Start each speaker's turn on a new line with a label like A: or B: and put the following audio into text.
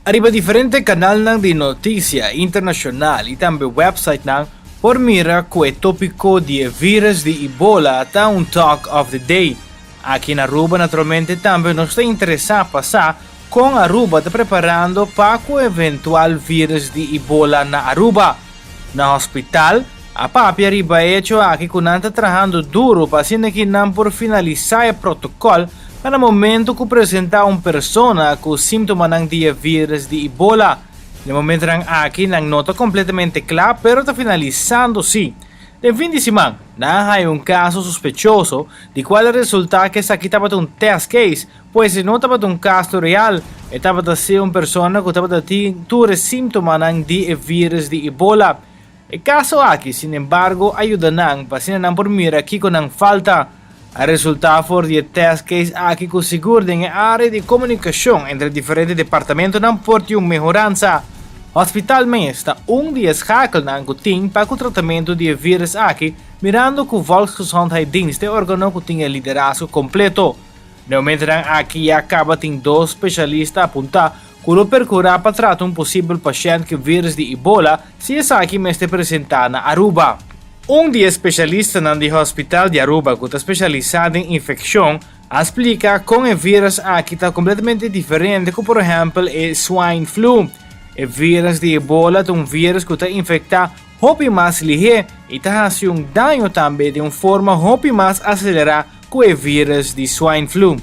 A: Ariba diferente kanalnan di notisia internashonal i tambe websitenan por mira ku e tópiko di e vírus di Ebola ta un talk of the day. Aki na Aruba naturalmente tambe nos ta interesá pa sa kon Aruba ta preparando pa ku eventual vírus di Ebola na Aruba. Na hospital a papia riba e hecho aki ku nan ta trahando duro pa asina ki nan por finalisá e protokòl pa na momento ku presentá un persona ku símtomanan di e vírus di Ebola. Na e momentonan aki nan no ta kompletamente kla pero ta finalisando sí. Den fin di siman nan a haña un kaso sospechoso di kual a resultá ku esaki tabata un test case. Pues e no tabata un kaso real, e tabata ser un persona ku tabata tin tur e símtomanan di e vírus di Ebola. E kaso aki, sinembargo, a yuda nan pa asina nan por mira kiko nan falta. A resultá for di e test case aki ku sigur den e área di komunikashon entre diferente departamentonan por tin un mehoransa. Hospital mes ta un di e schakelnan ku tin pa ku tratamentu di e vírus aki, mirando ku Volksgezondheidsdienst ta e organo ku tin e liderazgo kompleto. Na e momentonan aki ya kaba tin dos speshalista apuntá ku lo perkurá pa trata un posibel pashènt ku vírus di Ebola si esaki mester presentá na Aruba. Un di e speshalistanan di Hospital di Aruba ku ta speshalisá den infekshon a splika kon e vírus aki ta kompletamente diferente ku por ehèmpel e swine flu. E vírus di Ebola ta un vírus ku ta infektá hopi mas lihé i ta hasi un daño tambe den un forma hopi mas aselerá ku e vírus di swine flu.